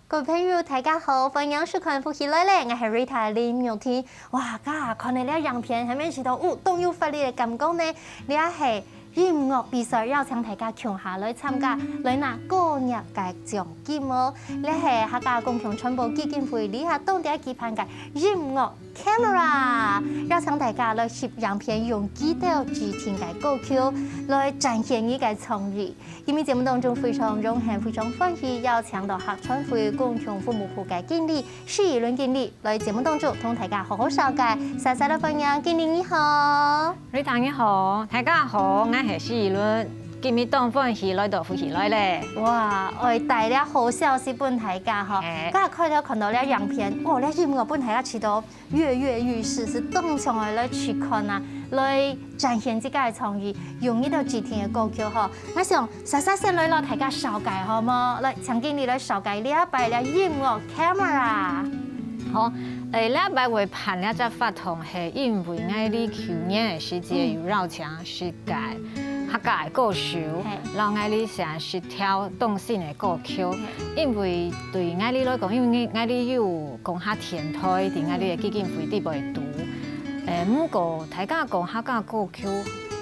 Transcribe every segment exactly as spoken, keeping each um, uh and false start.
各位朋友，大家好，歡迎收看《福氣來了》，𠊎係Rita林玉婷。哇，剛剛看到這影片，係毋係試著有當有活力个感覺呢？這係音樂比賽，邀請大家共下來參加，來拿個人个獎金哦。這係客家公共傳播基金會這下當地舉辦个音樂camera，邀請大家來翕影片，用幾條指定个歌曲來展現你个創意。 今日節目當中非常榮幸、非常歡喜邀請到客傳會公共服務部个經理施怡倫經理來節目當中同大家好好紹介。煞煞來歡迎經理，你好。Rita你好，大家好，𠊎係施怡倫，今日當歡喜來到福氣來了。哇，愛帶這好消息分大家吼！係。剛開頭看到這影片，哦，這音樂分大家試著 躍躍欲試，係當想愛來試看啊，來展現自家个創意，用這條指定个歌曲吼。𠊎想煞煞先來摎大家紹介好無？來，請經理來紹介這擺个音樂camera。好，誒，這擺會辦這隻活動係因為𠊎在舊年个時節有邀請 係个客家个歌手，係。摎𠊎俚寫十條當新个歌曲。係。因為對𠊎俚來講，因為𠊎，𠊎俚有講客電台，在𠊎俚个基金會底背肚。誒，毋過大家講客家歌曲，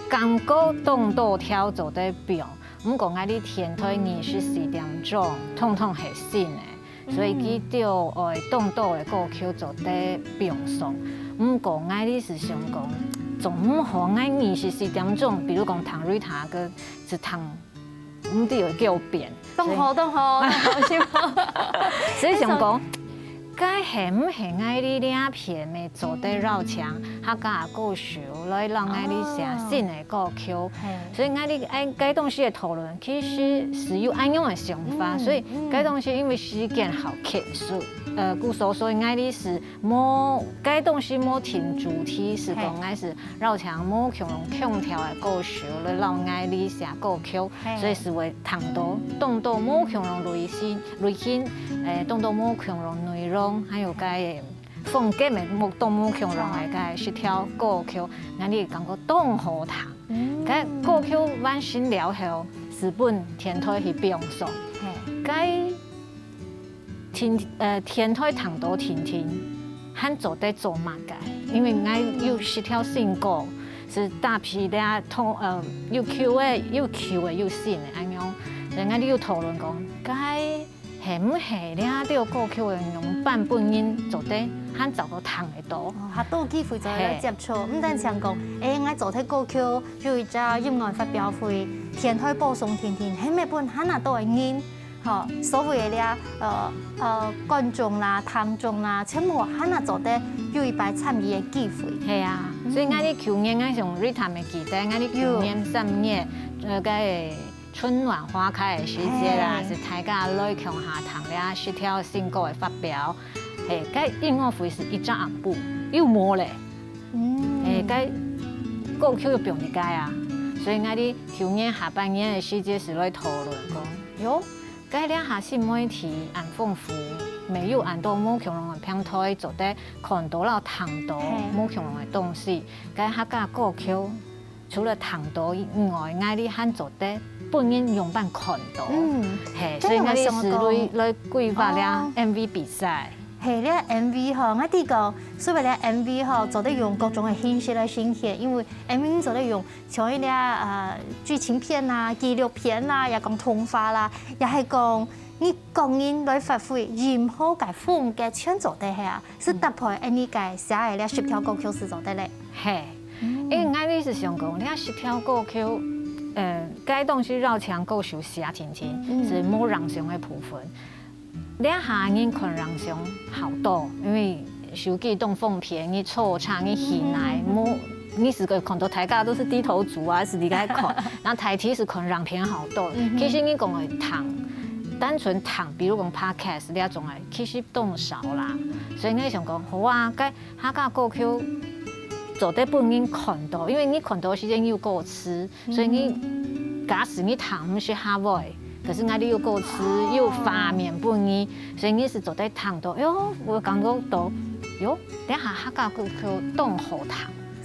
感覺當多條做得放，毋過𠊎俚電台二十四點鐘，通通係新个。 所以佢就愛當多个歌曲做得放送。毋過𠊎俚係想講，總毋好𠊎二十四點鐘，比如講聽Rita个，就聽毋知有幾多遍。當好，當好，當好，係無？所以想講，該係毋係𠊎俚這片个做得邀請客家歌手來摎𠊎俚寫新个歌曲？係。所以𠊎俚，哎，該當時个討論， 其實係有恁樣个想法，嗯，所以該當時因為時間好緊，所，呃，故所，所以𠊎俚係無，該當時無定主題，係講𠊎係邀請無共樣腔調个歌手來摎𠊎俚寫歌曲，係。所以係會聽著當多無共樣類型，類型，誒，當多無共樣內容，還有該風格个無，當無共樣个該十條歌曲，𠊎俚感覺當好聽。 嗯。該歌曲完成了後，係分電台去放送。係。該電，呃，電台聽著聽聽，還做得做麼个？因為𠊎有十條新歌，係搭配這通，呃，有舊个，有舊个，有新个，恁樣。所以𠊎俚有討論講，該 係毋係這條歌曲个樣般分人做得還照到聽得著？哦，較多機會做得來接觸，係。毋單淨講，誒，𠊎做忒歌曲，有一隻音樂發表會，電台播送定定，係毋係分還較多个人，吼，所謂个這，呃，呃，觀眾啦、聽眾啦，全部還較做得有一擺參與个機會。係啊，嗯。所以𠊎俚舊年，𠊎想Rita也記得，𠊎俚舊年三月，有。呃，該 春暖花開个時節啦，係。係大家來共下聽這十條新歌个發表。係，該音樂會係一隻暗晡，又無咧。嗯。係，該歌曲又放在該啊。所以𠊎俚舊年下半年个時節係來討論講，喲，該這下新媒體恁豐富，乜有恁多無共樣个平台做得看著摎聽著係。無共樣个東西，該客家歌曲 除了聽著以外，𠊎俚還做得分人樣般看著。嗯，係，所以𠊎俚係來，來規劃這，哦，M V比賽。係，這M V吼，𠊎知講，所謂這M V吼，做得用各種个形式來呈現，因為M V做得用像一隻，呃，劇情片啊、紀錄片啊，也講動畫啦，也係講你個人來發揮任何个風格，全做得係啊。 係搭配恁呢个寫个這十條歌曲係做得咧。係，嗯。因為𠊎俚係想講，這十條歌曲，呃，該當時邀請歌手寫定定，嗯。係無影像个部分。這下人看影像好多，因為手機當方便，你坐車，你行來，嗯。無，你係會看著大家都係低頭族啊，係在該看，然後大體係看影片好多。嗯哼。其實你講个聽，單純聽，比如講podcast這種个， 其實當少啦。所以𠊎想講，好啊，該客家歌曲做得分人看著，因為你看著个時節有歌詞，嗯。所以你假使你聽毋識客話，可是𠊎俚有歌詞，哦。有畫面分你，所以你係做得聽著，喲，𠊎感覺著，喲，這下客家歌曲當好聽。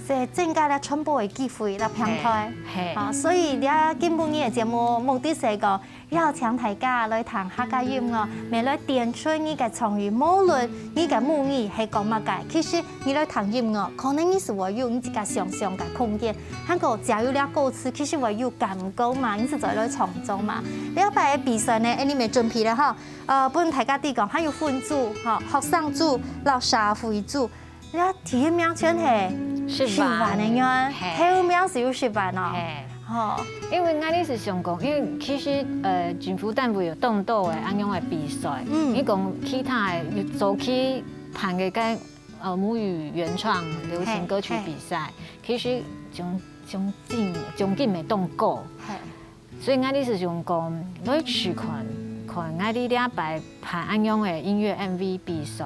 對，增加了傳播个機會，了平台。嘿，啊，所以這今晡日个節目目的係講，邀請大家來聽客家音樂，乜來點出你个創意，無論你个母語係講麼个，其實你來聽音樂，可能你係會有你自家想像个空間，還過只要有這歌詞，其實會有感覺嘛，你係做來創作嘛。這擺个比賽呢，恁呢乜準備了吼，呃，分大家知講，還有分組，吼，學生組、摎社會組， 這第一名全係十萬。十萬个人，嘿。頭名係有十萬哦。嘿。吼，因為𠊎个意思想講，因為其實呃政府單位有當多个恁樣个比賽，嗯。你講其他个早期辦个該呃母語原創流行歌曲比賽，其實將將近將近無當過。嘿，所以𠊎个意思想講，來試看看𠊎个這擺辦恁樣个音樂MV比賽，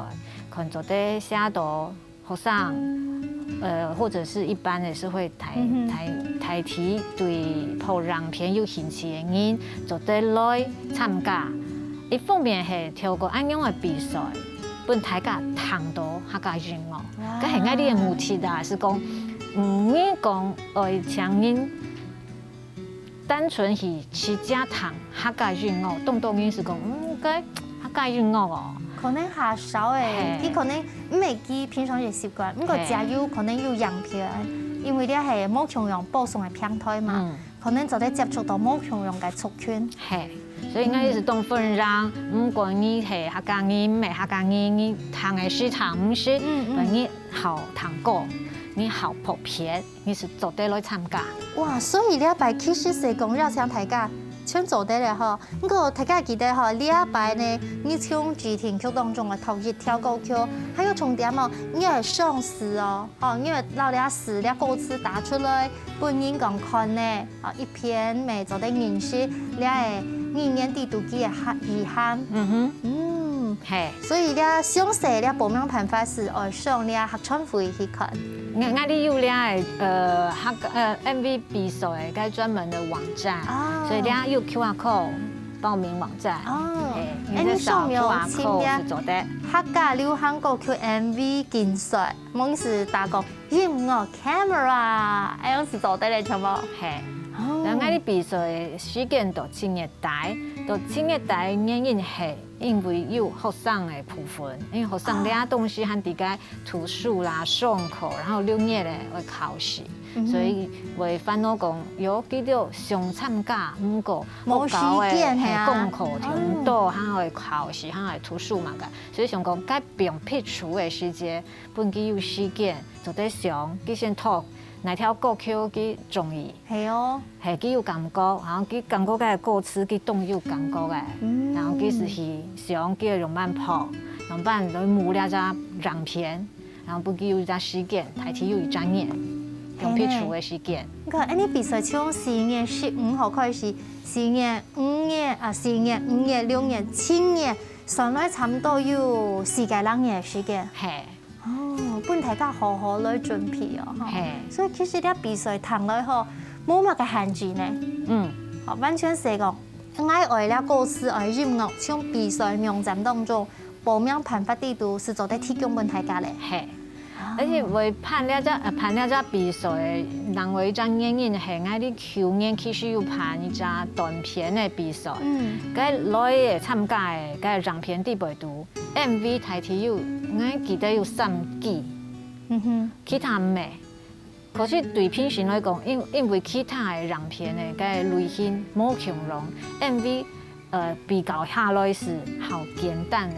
看做得寫到 學生，呃，或者是一般个社會大大大體對拍影片有興趣个人，做得來參加。一方面係透過恁樣个比賽，分大家聽到客家音樂。該係𠊎个目的啊，係講，毋係講愛請人 單純係自家聽客家音樂，當多人係講，嗯，該客家音樂哦。可能較少誒，佢可能毋會記平常个習慣，毋過假如可能有影片，因為這係無共樣播送个平台嘛，可能做得接觸到無共樣个族群。係，所以𠊎意思當分享，毋管你係客家人，毋係客家人，你聽个係聽毋係，你好聽歌，你好普遍。 你係做得來參加。哇，所以這擺其實係講邀請大家全做得了吼。毋過大家記得吼，這擺呢，你從指定曲當中个頭一條歌曲，還有重點哦，你愛上詞哦，哦，你愛摎這詞、這歌詞打出來，分人講看呢，哦，一片乜做得認識這个語言裡肚个遺憾。嗯哼，嗯。 嘿，所以這詳細這報名辦法係愛上這客傳會去看。𠊎𠊎俚有這个呃客呃MV比賽个專門个網站，所以這有QR code報名網站。哦，嘿，哎，你掃描掃清 QR code 呀係做得。客家流行歌曲MV競賽，毋好意思，打講音樂 camera，哎，樣係做得了，全部。嘿，哦然後𠊎俚比賽个時間到七月底，到七月底个原因係 因為有學生个部分，因為學生這東西還在該讀書啦、上課，然後六月个會考試，所以會煩惱講有幾多想參加，毋過無時間學校个係啊嘿功課忒多，還愛考試，還愛讀書嘛个，所以想講該放避暑个時節，分佢有時間做得想，佢先讀哪條歌曲佢中意。係哦，係，佢有感覺，然後佢感覺該个歌詞佢當有感覺个，然後佢就去想佢愛仰般拍，仰般來舞這隻影片，然後分佢有一隻時間，大體有一隻月，用避暑个時間。你看，恁呢比賽從四月十五號開始，四月、五月啊，四月、五月、六月、七月，算來差毋多有四個零月个時間。嘿，哦，分大家好好來準備哦，吼。嘿所以其實這比賽聽來吼，無麼个限制呢。嗯，哦，完全係講，愛愛這歌詞、愛音樂，從比賽網站當中報名辦法裡肚係做得提供分大家咧。嘿。而且會辦這隻呃辦這隻比賽个另外一隻原因係，𠊎俚舊年其實有辦一隻短片个比賽，嗯該來个參加个該影片底背肚，MV大體有，𠊎記得有三支，嗯哼，其他毋係。可是對評審來講，因因為其他个影片个該類型無共樣，MV 呃比較下來係較簡單个、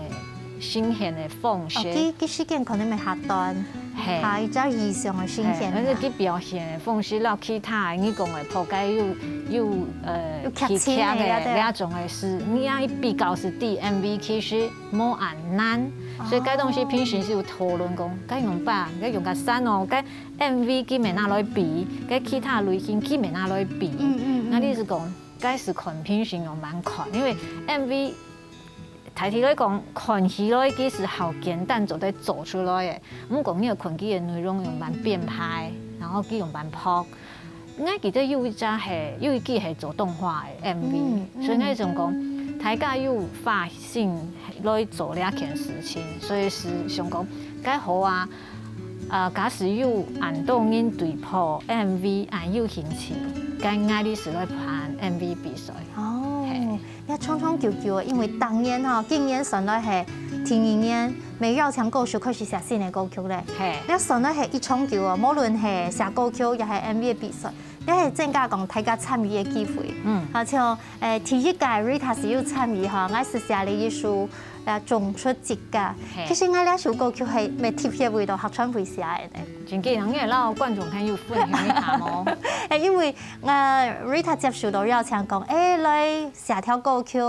新鮮个方哦，式。佢佢時間可能會較短，嘿較一隻以上个新鮮嘿，但是啊。佢表現个方式，摎其他个你講个破解又又呃有劇情个戲劇个呀，對啊那種个事，你愛比較係對MV其實無恁難，所以該東西平時係有討論講，該用吧，該用較散哦，該MV佢乜拿來比，該其他類型佢乜拿來比。嗯嗯嗯那你係講，該係看平時用蠻看，因為MV 大體來講，看起來其實好簡單做得做出來个。毋過你愛看佢个內容用般編排，然後佢用般拍。𠊎記得有一隻係，有一支係做動畫个MV，、嗯嗯所以𠊎想講，大家有花心來做這件事情，所以係想講，該好啊，啊，假使有恁多人對拍MV恁有興趣，該𠊎哩就來辦MV比賽。哦，係。也長長久久，因為逐年吼，今年算來係第二年，乜邀請歌手開始寫新个歌曲咧。係。也算來係已長久哦，無論係寫歌曲，也係MV个比賽，也係增加講大家參與个機會。嗯。啊，像，誒，第一屆Rita係有參與吼，𠊎係寫了一首，誒，種出自家。係。其實𠊎這首歌曲係乜特別為著客川會寫个呢。 真緊，你會摎觀眾朋友分享一下無？誒，因為，呃，Rita接受到邀請講，誒，來寫條歌曲，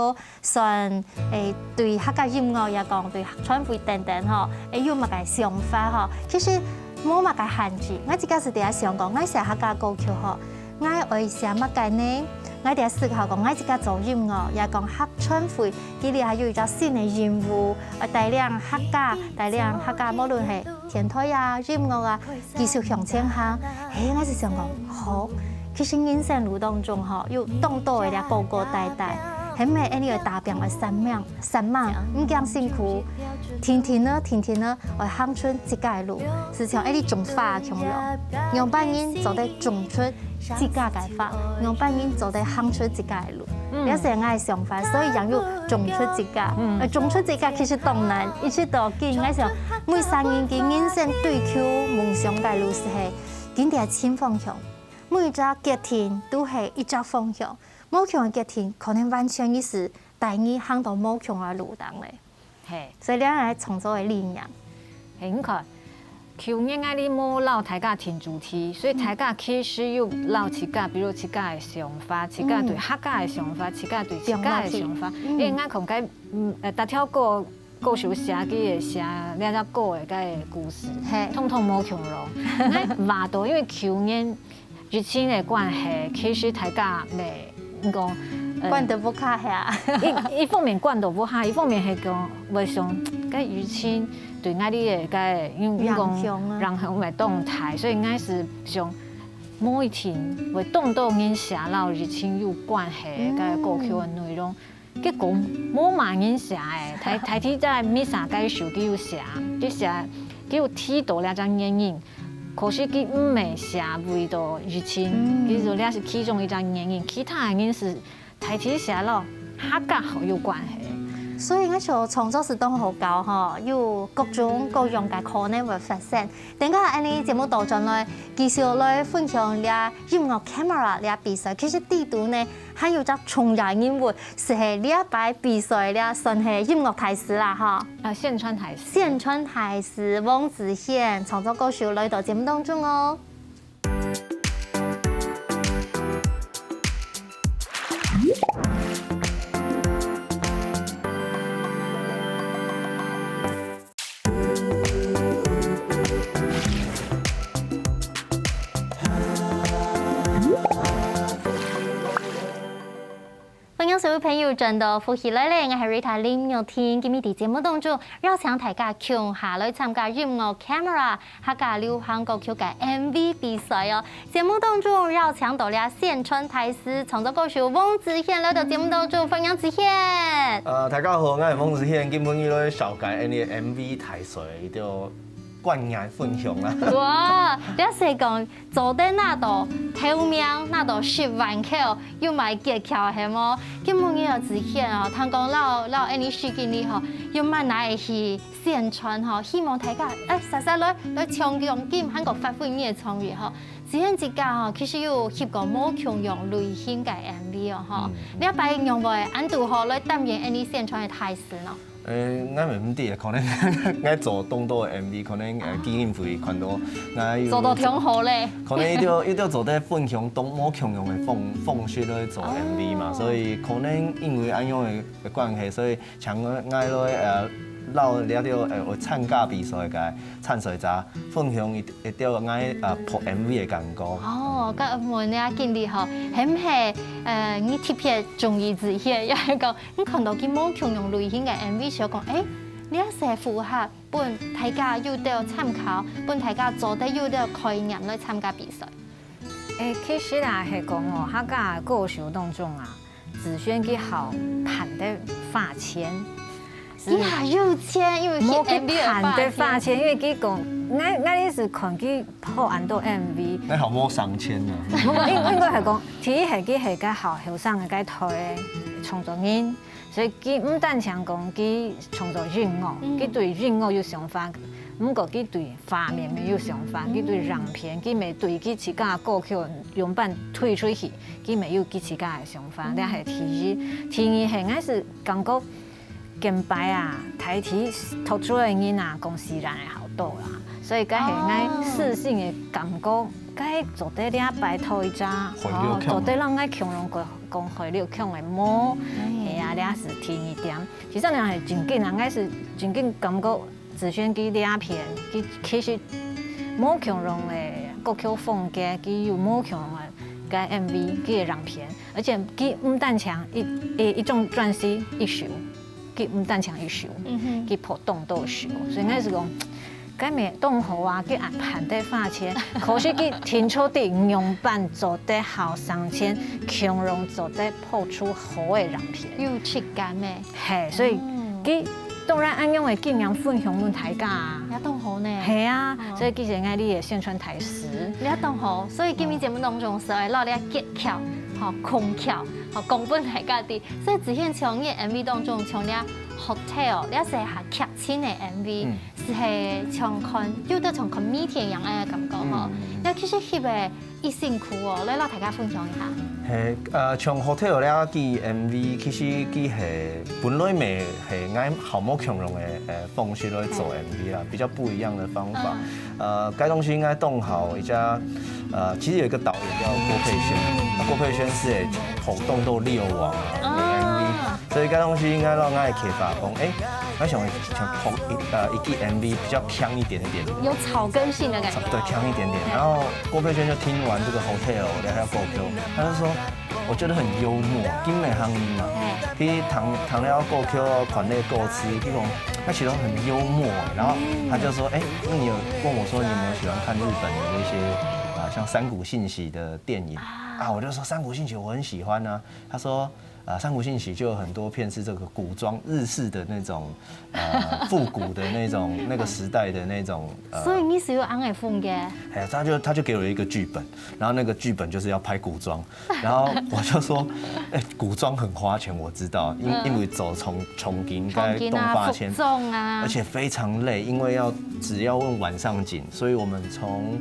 算，誒，對客家音樂也講，對客川會等等吼，誒，有麼个想法吼？其實無麼个限制，𠊎自家係在想講，𠊎寫客家歌曲吼，𠊎愛寫麼个呢？𠊎在思考講，𠊎自家做音樂，也講客川會，佢這下有一隻新个任務，愛帶領客家，帶領客家，無論係 電台啊、音樂啊，繼續向前行。嘿，𠊎就想講，好，其實人生路當中吼，有當多个這高高低低，係毋係恁樣个打拚个生命，生命，毋驚辛苦，定定仔，定定仔，愛行出自家个路，就像恁樣種花共樣，仰般人做得種出 自家个花，仰般人做得行出自家个路。嗯。這係𠊎个想法，所以正有種出自家。嗯。呃，種出自家其實當難，一直到今，𠊎想，每儕人个人生追求夢想个路係，緊在尋方向。每一隻決定都係一隻方向，無共个決定，可能完全係帶你行到無共个路頂咧。 嘿。所以這係創作个理念。嘿，你看，舊年𠊎哩無摎大家定主題，所以大家其實有摎自家，比如自家个想法，自家對客家个想法，自家對自家个想法。嗯。因為𠊎看該，嗯，呃，逐條歌，歌手寫个，寫這隻歌个該个故事，嘿。通通無共樣。𠊎話到，因為舊年 疫情个關係，其實大家乜，講，呃，關到屋下係啊。一，一方面關到屋下，一方面係講，會想，該疫情對𠊎哩个該，因為講，影響啊。影響會當大，所以𠊎係想，無一定會當多人寫摎疫情有關係个歌曲个內容。 結果無麼人寫欸，大，大體在Misa个手機有寫，佢寫，佢有提到這隻原因，可是佢毋係寫為著疫情，嗯。佢說這係其中一隻原因，其他个人係大體寫摎客家好有關係。所以𠊎想創作係當好搞吼，有各種各樣个可能會發生。等下恁樣節目倒轉來，繼續來分享這音樂camera這比賽。其實底肚呢，還有隻重要人物， 就係這擺比賽這算係音樂大使啦，吼。啊，宣傳大使。宣傳大使黃子賢，創作歌手來到節目當中哦。 歡迎所有朋友轉到福氣來了，𠊎係Rita林玉婷。今日在節目當中，邀請大家共下來參加音樂camera客家流行歌曲个MV比賽哦。節目當中邀請到了宣傳大使、創作歌手黃子賢來到節目當中，歡迎子賢。呃，大家好，𠊎係黃子賢，今晡日來紹介𠊎个MV大賽，就 觀念分享啦。哇，這係講做得拿到頭名，拿到十萬箍，有麼个訣竅係無？今晡日个子賢哦，聽講摎，摎恁樣時間哩吼，有麼个拿去宣傳吼，希望大家，哎，煞煞來，來搶獎金，還過發揮你个創意吼。子賢自家吼，其實有翕過無共樣類型个MV哦吼。嗯。這擺仰會恁堵好來擔任恁樣宣傳个大使呢？ 呃，𠊎乜毋知，可能𠊎做當多个MV，可能，呃，基金會看到，𠊎有做到當好咧。可能一定，一定做得分享當無共樣个方，方式來做MV嘛，哦。所以可能因為恁樣个，个關係，所以請𠊎，𠊎來，呃，摎這條，呃，有參加比賽个參賽者分享一，一條𠊎，呃，拍MV个感覺。哦，該問你啊，經理吼，係毋係，呃，你特別中意子賢，也係講 你看到佢無共樣類型个MV，想講，欸，這係符合分大家有兜參考，分大家做得有兜概念來參加比賽。欸，其實啊，係講哦，客家歌手當中啊，子賢佢好彈得花錢。佢還有錢，因為無去辦得花錢，因為佢講，𠊎𠊎意思看佢拍恁多MV，該好無三千啊？無，應應該係講，第一係佢係个好後生个該代个創作人，所以佢毋單淨講佢創作音樂，佢對音樂有想法，毋過佢對畫面也有想法，佢對影片，佢也對佢自家歌曲樣般推出去，佢也有佢自家个想法，這係第一。第二係，𠊎係感覺 今擺啊，大體讀書个人啊，講自然个好多啦，所以該係𠊎私心个感覺，該做得這擺討一隻，做得讓𠊎共樣講海陸腔个無？係啊，這係第二點。其實呢係正經啊，𠊎係正經感覺子軒佢這片，佢其實無共樣个歌曲風格，佢有無共樣个該MV，佢个影片，而且佢毋單淨一一一張專輯一首。 佢毋單淨一首，佢拍當多首，所以𠊎係講，該也當好啊，佢還辦得花錢，可惜佢停留在樣般做得好三千，共樣做得拍出好个影片。有質感个。係，所以佢當然恁樣个經驗分享分大家啊。也當好呢。係啊，所以其實𠊎你个宣傳大使。也當好，所以今日節目當中係愛摎這技巧，吼，功巧，吼，講分大家知。 所以子軒像你MV當中，像這hotel，這係下劇情个MV，係像看有得像看電影樣个感覺吼。這其實翕个異辛苦哦，來摎大家分享一下。係，呃，像hotel這支MV，其實佢係本來也係𠊎好無共樣个呃方式來做MV啦，比較不一樣的方法。 呃，該東西應該當好一隻，呃，其實有一個導演叫郭佩軒，那郭佩軒係會拍當多獵王啊，MV，所以該東西應該讓𠊎个啟發講，欸，𠊎想想拍一呃一支MV比較強一點點，有草根性的感覺。對，強一點點。然後郭佩軒就聽完這個hotel的還有 GoPro，他就說，我覺得很幽默，金美行嘛。 佢聽聽了歌曲，看了歌詞，佢講他寫得很幽默，然後他就說，哎，那你有問我說你有沒有喜歡看日本的那些啊，像三谷幸喜的電影啊？我就說三谷幸喜我很喜歡啊。他說啊，三谷幸喜就有很多片是這個古裝日式的那種呃復古的那種那個時代的那種呃。所以你係有恁个風格？哎，他就他就給我一個劇本，然後那個劇本就是要拍古裝，然後我就說，哎，古裝很花錢，我知道，因因為做場場景該動畫錢，而且非常累，因為要只要用晚上景，所以我們從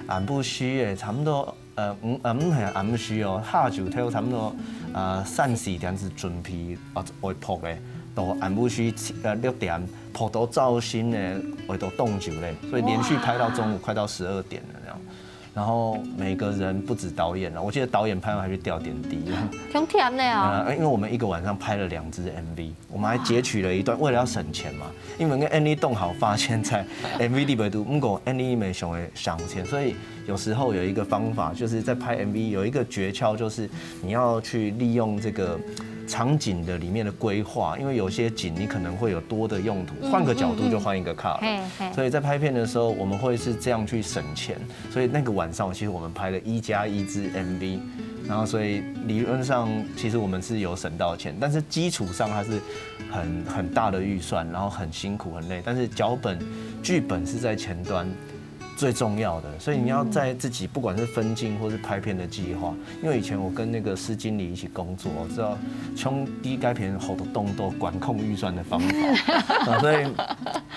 暗晡時誒，差不多呃，毋呃毋係暗晡時哦，下晝頭差不多呃三四點就準備啊愛拍个，到暗晡時七呃六點拍到朝晨呢，愛到當晝咧，所以連續拍到中午快到十二點了那樣。然後每個人不止導演了，我記得導演拍完還去吊點滴。很甜的哦。呃，因為我們一個晚上拍了兩支MV，我們還截取了一段，為了要省錢嘛，因為該MV動好發現在MV裡面都，不過MV沒想會省錢，所以有時候有一個方法，就是在拍MV有一個訣竅，就是你要去利用這個場景的裡面的規劃，因為有些景你可能會有多的用途，換個角度就換一個 cut。所以在拍片的時候，我們會是這樣去省錢。所以那個晚上，其實我們拍了一加一支MV，然後所以理論上其實我們是有省到錢，但是基礎上它是很很大的預算，然後很辛苦很累，但是腳本劇本是在前端。 最重要的，所以你要在自己不管是分鏡或是拍片的計劃，因為以前我跟那個施經理一起工作，我知道從第一該片好多動作管控預算的方法，啊，所以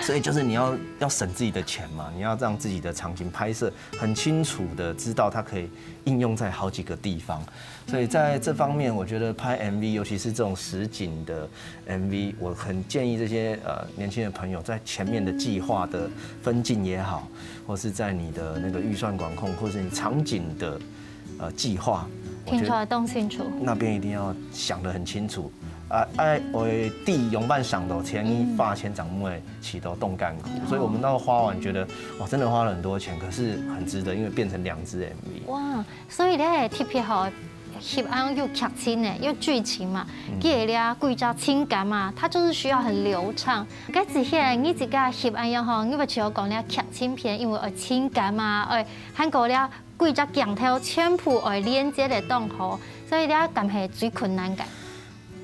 所以就是你要要省自己的錢嘛，你要讓自己的場景拍攝很清楚的知道它可以應用在好幾個地方，所以在這方面，我覺得拍MV，尤其是這種實景的 MV，我很建議這些呃年輕的朋友在前面的計劃的分鏡也好，或是在你的那個預算管控，或是你場景的呃計劃，我覺得聽出來動清楚。那邊一定要想得很清楚啊！哎，我第一用半想到前一发千掌妹起到动干苦，所以我们那时候花完觉得哇，真的花了很多钱，可是很值得，因为变成两支MV。哇，所以你特別好。 翕恁有劇情呢，有劇情嘛，佢个這規隻情感嘛，它就是需要很流暢。該之前你自家翕恁樣吼，你會想講這劇情片，因為愛情感嘛，愛還過這規隻鏡頭全部愛連接得當好，所以這敢係最困難个。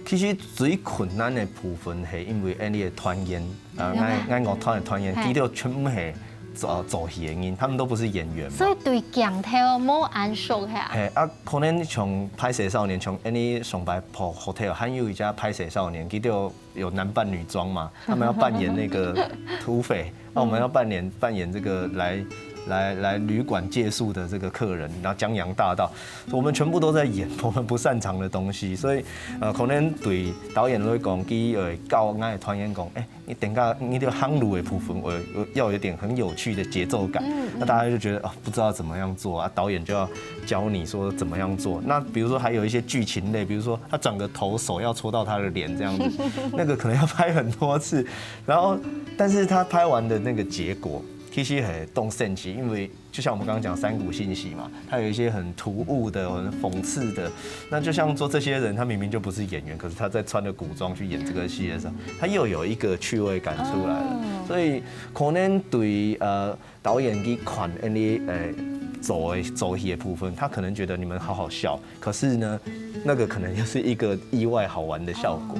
其實最困難个部分係因為𠊎个團員，啊，𠊎𠊎樂團个團員，佢兜全部係做做戲个人，他們都不是演員嘛。所以對鏡頭無恁熟係啊？係啊，可能像《歹勢少年》，像𠊎上擺拍《Hotel》，還有一隻《歹勢少年》，佢兜有男扮女裝嘛，他們要扮演那個土匪，那我們要扮演扮演這個來來來旅館借宿的這個客人，然後江洋大盜，我們全部都在演我們不擅長的東西，所以呃，可能對導演來講，佢會教𠊎个團員講，欸，你等下你个行路的部分，我我要有點很有趣的節奏感，那大家就覺得哦，不知道怎麼樣做啊，導演就要教你說怎麼樣做。那比如說還有一些劇情類，比如說他轉個頭，手要戳到他的臉這樣子，那個可能要拍很多次，然後但是他拍完的那個結果，其實很動神奇，因為就像我們剛剛講三股信息嘛，它有一些很突兀的、很諷刺的。那就像說這些人，他明明就不是演員，可是他在穿着古裝去演這個戲的時候，他又有一個趣味感出來了。所以可能對呃導演去看恁呢呃做的做戲的部分，他可能覺得你們好好笑，可是呢，那個可能又是一個意外好玩的效果。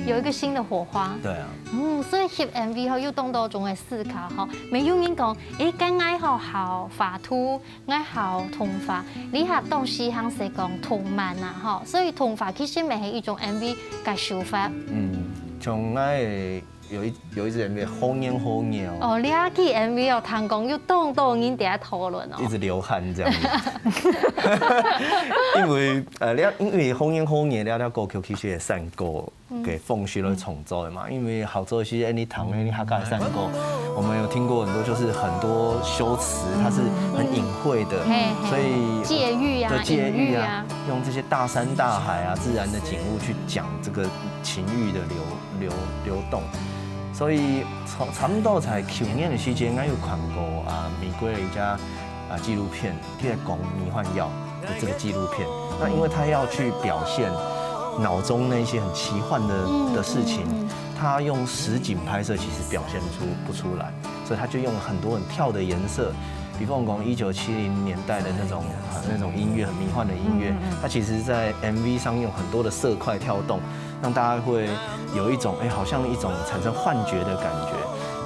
有一個新的火花。對啊，嗯，所以翕MV吼有當多種个思考吼，乜有人講，欸，該𠊎吼好畫圖，𠊎好動畫，這下當時行勢講動漫啊吼，所以動畫其實乜係一種MV个手法。嗯，像𠊎有一有一支MV好年好年哦，哦，這支MV哦，聽講有當多人在討論哦。一直流汗這樣子。因為呃，了因為好年好年了，了歌曲其實也算過。 个方式來創作的嘛，因為好做是恁呢聽恁呢客家山歌，我們有聽過很多，就是很多修辭它是很隱晦的，嘿嘿所以借喻啊，對借喻啊隱喻啊，，用這些大山大海啊、自然的景物去講這個情慾的流流流動，所以差差不多在舊年的時間，𠊎有看過啊美國的一家啊紀錄片，佢在講迷幻藥。 的這個紀錄片。那因為他要去表現腦中那些很奇幻的的事情，他用實景拍攝其實表現出不出來，所以他就用了很多很跳的顏色，比方講一九七零年代的那種呃那種音樂，很迷幻的音樂，他其實在MV上用很多的色塊跳動，让大家會有一種哎，好像一種產生幻覺的感覺。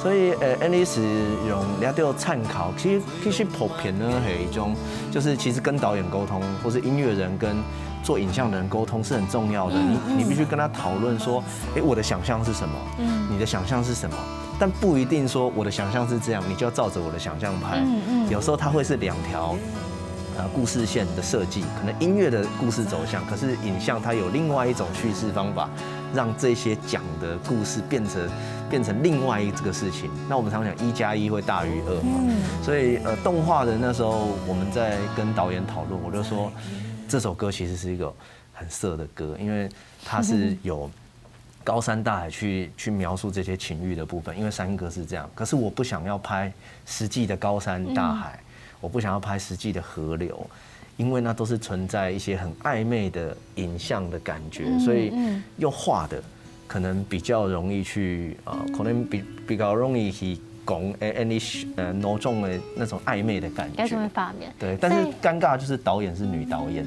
所以呃，Alice用了都有參考，其實其實普遍呢，還有一種就是其實跟導演溝通，或是音樂人跟做影像的人溝通是很重要的。你你必須跟他討論說，哎，我的想象是什麼？嗯，你的想象是什麼？但不一定說我的想象是這樣，你就要照著我的想象拍。嗯嗯，有時候它會是兩條。 呃故事線的設計，可能音樂的故事走向，可是影像它有另外一種敘事方法，讓這些講的故事變成變成另外一個事情。那我們常講一加一會大於二嘛，所以呃，動畫的那時候我們在跟導演討論，我就說這首歌其實是一個很色的歌，因為它是有高山大海去去描述這些情慾的部分，因為山歌是這樣，可是我不想要拍實際的高山大海，我不想要拍實際的河流，因為那都是存在一些很曖昧的影像的感覺，所以用畫的可能比較容易去呃，可能比比較容易去講誒，誒你呃腦中的那種曖昧的感覺。該什麼畫面？對，但是尷尬就是導演是女導演，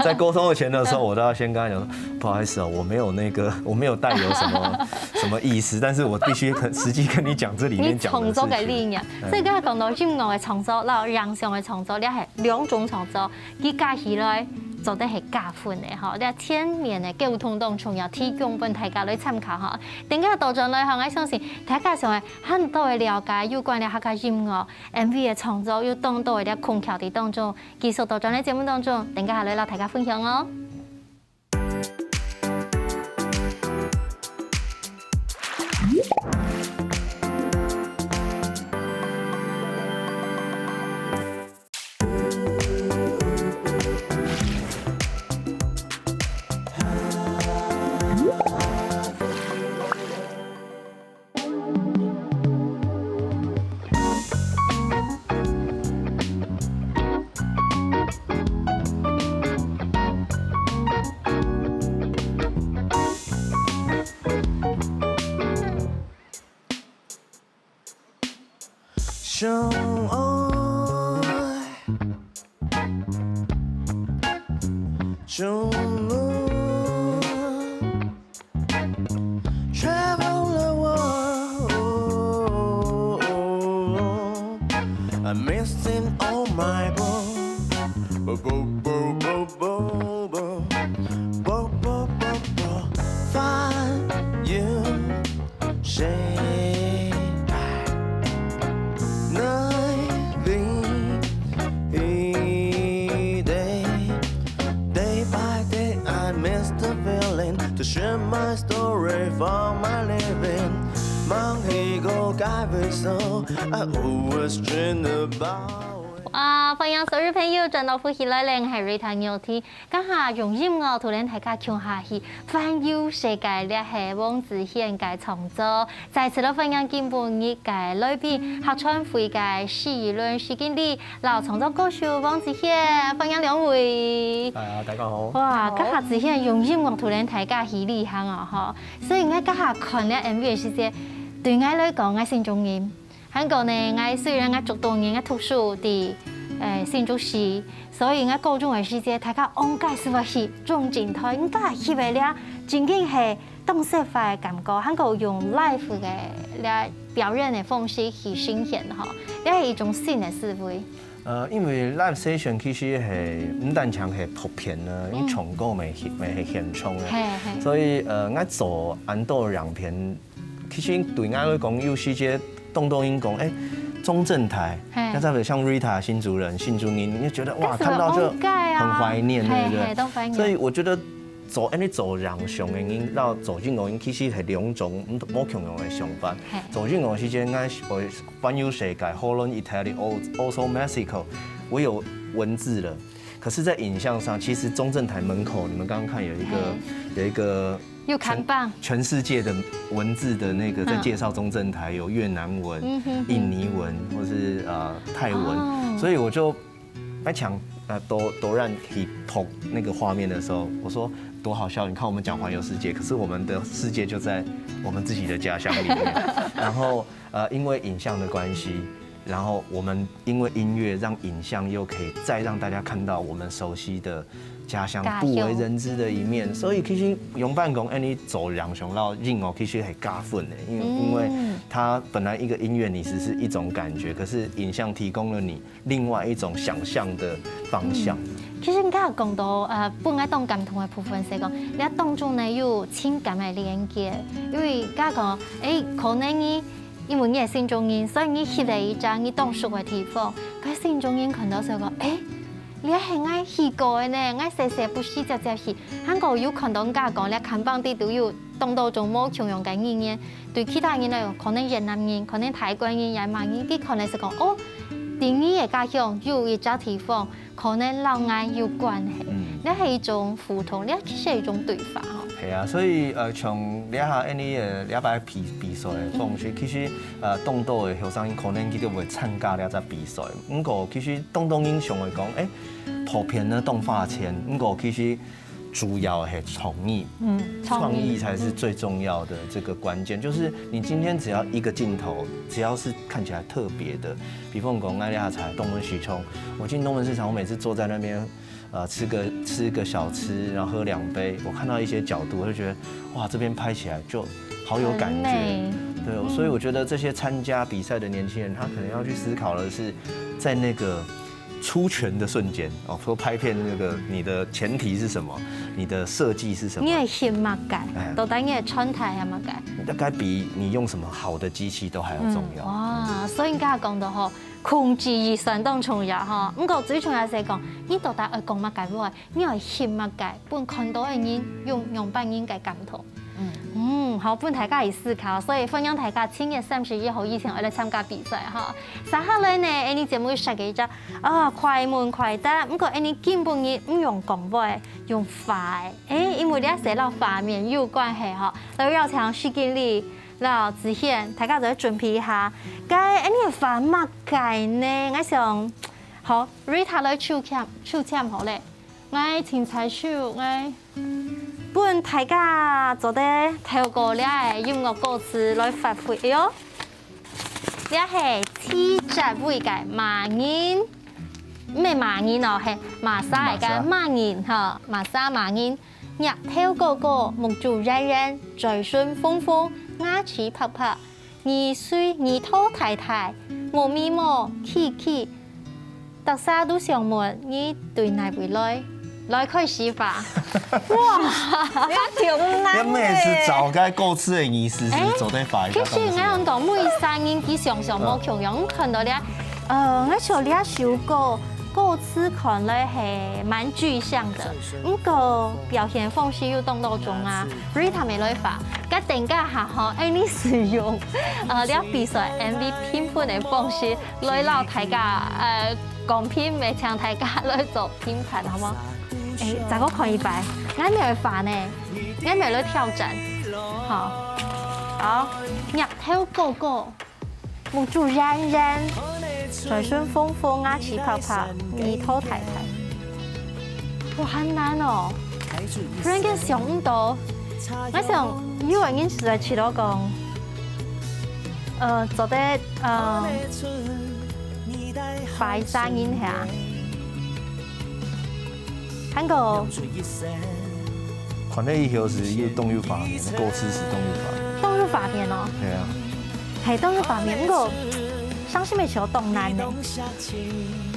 在溝通的前的時候，我都要先跟他講說，不好意思哦，我沒有那個，我沒有帶有什麼什麼意思，但是我必須跟實際跟你講這裡面講的事情。你創作个理念，所以剛才講到音樂个創作，然後影像个創作，這係兩種創作，佢加起來做得係加分个吼。這前面个溝通當中要提供分大家來參考吼。等下倒轉來吼，𠊎相信大家想愛很多个了解有關這客家音樂。 MV个創作有當多个這空竅在當中，繼續倒轉來節目當中，等下來摎大家分享哦。I'm missing all my boo. Boo, boo, boo, boo, boo, boo. Boo, boo, boo, boo. Find you, say bye. Night, day, day by day, I miss the feeling to share my story for my living. Mang hi go gai với sâu, I always dream about. 哇，歡迎所有朋友轉到福氣來了，𠊎係Rita牛蹄。今下用音樂同大家共下去環遊世界，這係黃子賢个創作。再次來歡迎今晡日个來賓，客川會个市議員徐金利，摎創作歌手黃子賢，歡迎兩位。啊，大家好。哇，今下子賢用音樂同大家去旅行哦，吼。所以𠊎今下看這M V个時節，對𠊎來講，𠊎心中人 還過呢，𠊎雖然𠊎竹東人，𠊎讀書在，呃，新竹市，所以𠊎高中个時節，大家往屆係會去中正臺，𠊎去个了，正經係當適合个感覺，還過用live个了表演个方式去呈現吼，這係一種新个思維。呃，因為live session其實係毋單淨係讀片呢，因為唱歌乜係，乜係現場个，係，係。所以，呃，𠊎做恁多樣片， 其實對𠊎來講，有時節當多人講，欸，中正臺，係。那代表像Rita新竹人、新竹人，你就覺得哇，但是看到就很懷念，很往屆啊。對不對？係，係，當懷念。所以我覺得做恁呢做影像个人，摎做音樂人，其實係兩種無，無共樣个想法。係。做音樂時節，𠊎會環遊世界，Holland、Italy、Al-，also Mexico，我有文字了。可是在影像上，其實中正臺門口，你們剛剛看有一個，係。有一個 有看板。全，全世界的文字的那個在介紹中正臺，嗯。有越南文、嗯哼哼。印尼文，或是，呃，泰文。哦。所以我就在想，呃，都，都讓你讀那個畫面的時候，我說多好笑！你看我們講環遊世界，可是我們的世界就在我們自己的家鄉裡面。然後，呃，因為影像的關係，然後我們因為音樂，讓影像又可以再讓大家看到我們熟悉的家鄉，家鄉。不為人知的一面。所以其實用辦公，恁呢做影像摎音樂其實很加分的，因為，嗯。因為它本來一個音樂你只是一種感覺，可是影像提供了你另外一種想像的方向。嗯。其實你剛才講到，呃，分𠊎當感動个部分係講，你當中呢有情感个連結，因為你剛才講，欸，可能你 因為你係新竹人，所以你去了一隻你當熟个地方，該新竹人看到就講：「欸，這係𠊎去過个呢，𠊎細細不時輒輒去。」還過有看到人家講，這看板裡肚有當多種無共樣个語言，對其他人來講，可能越南人、可能泰國人也嘛，佢可能係講：「哦，在你个家鄉有一隻地方， 可能摎𠊎有關係。」嗯。這係一種互動，這其實係一種對話吼。係啊，所以，呃，像這下恁呢，呃，這擺比，比賽个方式，嗯。其實，呃，當多个後生人可能佢就會參加這隻比賽。毋過其實當多人想會講，欸，普遍呢當花錢，毋過其實主要係創意。嗯，創意。創意才是最重要的這個關鍵，就是你今天只要一個鏡頭，只要是看起來特別的， 比方講，𠊎這下在東門市場，我進東門市場，我每次坐在那邊，呃，吃個，吃個小吃，然後喝兩杯，我看到一些角度，我就覺得，哇，這邊拍起來就好有感覺。很美。對，嗯。所以我覺得這些參加比賽的年輕人，他可能要去思考的是，在那個出拳的瞬間，哦，說拍片那個，你的前提是什麼？你的設計是什麼？你个心麼个？哎。到底你个狀態係麼个？大概比你用什麼好的機器都還要重要。嗯，哇，所以你剛才講到吼， 控制預算當重要吼，毋過最重要係講，你到底愛講麼个話，你愛翕麼个，分看到个人用樣般人个感動。嗯。嗯，好，分大家去思考，所以歡迎大家七月三十一號以前愛來參加比賽哈。接下來呢，𠊎等節目設計一隻啊，快問快答，毋過𠊎等今晡日毋用講話，用畫个，誒，因為這係摎畫面有關係吼，來邀請徐經理 摎子賢，大家就準備一下。該恁呢畫麼个呢？𠊎想，好，Rita來抽籤，抽籤好咧。𠊎清採手，𠊎分大家做得透過這个音樂歌詞來發揮。哎喲，這係第一隻位个麼人，毋係麼人哦，係麼儕个麼人吼，麼儕麼人。 額頭高高，目珠圓圓，嘴唇紅紅，牙齒白白，耳垂耳朵大大，無眉毛，企企，大家都想問你對哪位來，來開始吧。哇，你要挺難的。你每次找該歌詞的意思是哎，做得發一下其實東西。我想講，每一個人佢想像無共樣，嗯。看到了，呃，我想這首歌歌詞看來係蠻具象的，毋過表現方式又當多種啊。Rita妹來發，該等一下吼，哎，你使用呃，這比賽M V評分的方式，來摎大家，呃，公平，也請大家來做評判，好無？哎，再過看一擺，𠊎乜愛發呢，𠊎乜愛來挑戰，好，好，額頭高高，目珠圓圓，嘴唇紅紅，牙齒白白，眉頭抬抬。 哇，好難哦！突然間想毋到，𠊎想有个人實在試著講，呃，做得，呃，擺啥人遐？還過，看這以後係有當有畫面，歌詞係當有畫面。當有畫面哦。係啊。係，當有畫面，毋過傷心个時候當難呢，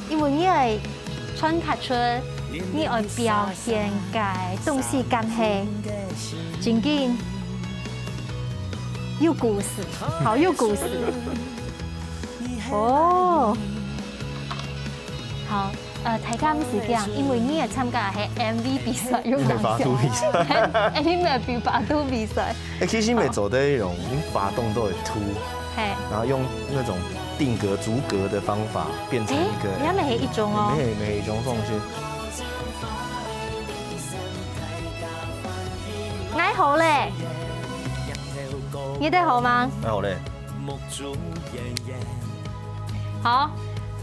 因為你愛 傳達出你愛表現个東西，敢係真經有故事，好有故事。哦，好，呃，大家毋使驚，因為你个參加係M V比賽，有影響。你个畫圖比賽。哎，你个比畫圖比賽。哎，其實乜做得用，你畫當多个圖，嘿。然後用那種定格、逐格的方法，變成一個，哎，你還沒一種哦。沒，沒一種方式。𠊎好咧，你兜好嗎？哎，好咧。 好，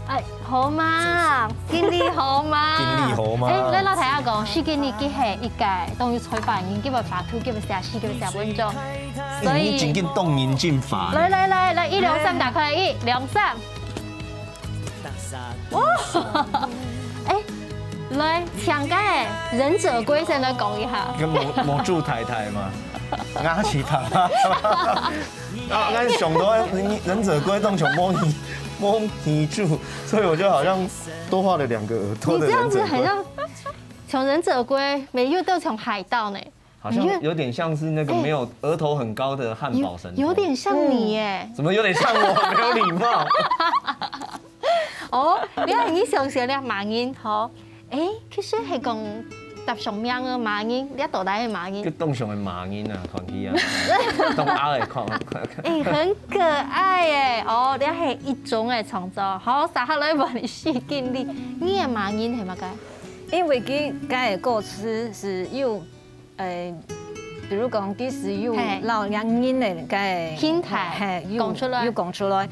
哎，好嘛，經理好嘛。經理好嘛。哎，來摎大家講，徐經理佢係一個當有才華个人，佢會畫圖，佢會寫詩，佢會寫文章。所以，哎，你真經當認真畫呢。來來來來，一兩三，打開，一兩三。哇，哎，來，請該忍者龜先來講一下。跟魔，魔咒太太嘛，牙齒糖。 啊，𠊎想到你忍者龜當像無耳，無耳珠，所以我就好像多畫了兩個耳朵的忍者龜。你這樣子很像，像忍者龜，沒有，都像海盜呢。好像有點像是那個沒有，哎，額頭很高的漢堡神偷。有，有點像你耶。怎麼有點像我？沒有禮貌。 哦，你看你想想了，罵人吼，哎，其實係講搭上名个罵人，你到底係罵人？就當像个罵人啊，看起啊，當鴨个看。哎，很可愛耶，哦，這係一種个創作。好，接下來問你徐經理，你个罵人係麼个？因為佢該个歌詞係有 呃，比如講，佢係有，嘿，摎兩人个該，心態，嘿，有，講出來，有講出來。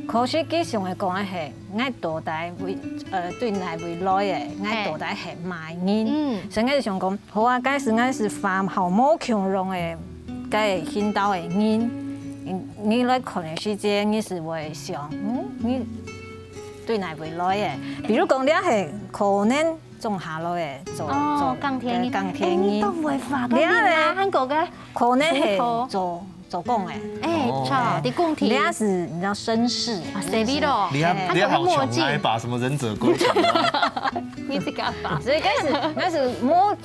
可是佢想愛講个係，𠊎到底為，呃，對哪位來个？𠊎，嘿，到底係麼人？嗯。所以𠊎就想講，好啊，該時𠊎係畫好無共樣个，該行道个人，你，你來看个時節，你係會想，嗯，你對哪位來个？比如講，這係可能 種下落个，做，哦，做，耕田人。耕田人。哎，你都會畫个，你啊，你啊，韓國个，可能係做，做工个。哎，哦，著，在工地。你也是，你知道紳士。啊，誰知道？你還，你還好窮，還把什麼忍者龜？你自家畫。所以該時，該時無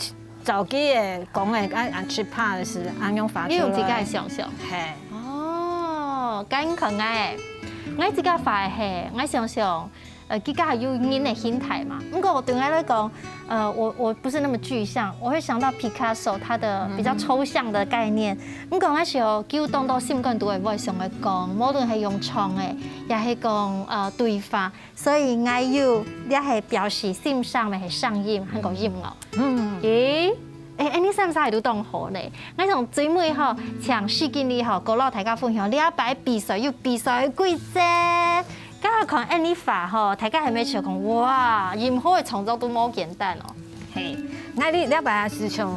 照佢个講个，啊，啊，去拍个時，恁樣畫出來。你用自家个想像。嘿。哦，恁可愛。𠊎自家畫个係，𠊎想想， 呃，佢个有人个形態嘛。毋過對𠊎來講，呃，我，我不是那麼具象，我會想到Picasso他的比較抽象的概念。毋過𠊎想，佢有當多心肝肚个話想愛講，無論係用唱个，也係講，呃，對話。所以𠊎有，也係表示欣賞个係聲音，還有音樂。嗯。咦？哎，哎，你三儕都當好呢。𠊎想最尾吼，請徐經理吼，過摎大家分享這擺比賽有比賽个規則。 該下看恁樣畫吼，大家係毋係想講，哇，任何个創作都無簡單哦。嘿，𠊎這，這擺係像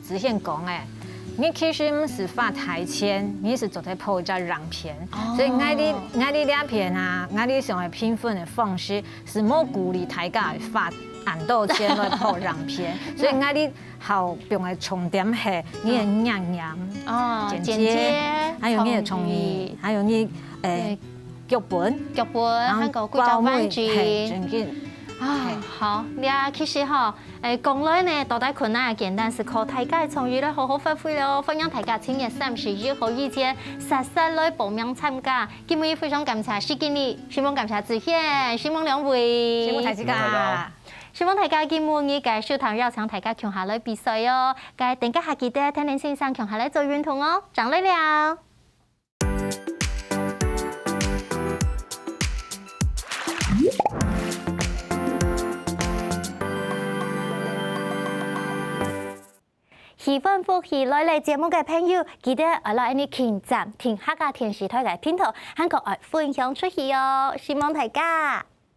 之前講个，你其實毋係畫大錢，你係做得拍一隻影片。哦。所以𠊎這，𠊎這，這片啊，𠊎這想个評分个方式係無鼓勵大家畫恁多錢來拍影片，所以𠊎這好放个重點係你个念念，哦，剪接，剪接，還有你个創意，創意。還有你，誒，對。腳本，腳本，還有幾隻環節。係，正經。啊，好，這其實吼，誒，講來呢，到底困難个簡單，係靠大家个創意來好好發揮咯。歡迎大家七月三十一號以前，煞煞來報名參加。今日非常感謝徐經理，希望感謝子軒，希望兩位，希望大家。希望大家今晡日个收聽邀請大家共下來比賽哦。該等一下記得聽林先生共下來做運動哦，正來尞。喜歡福氣來了節目个朋友，記得愛來恁呢撳讚，訂客家電視台个頻道，還過愛分享出去哦！希望大家。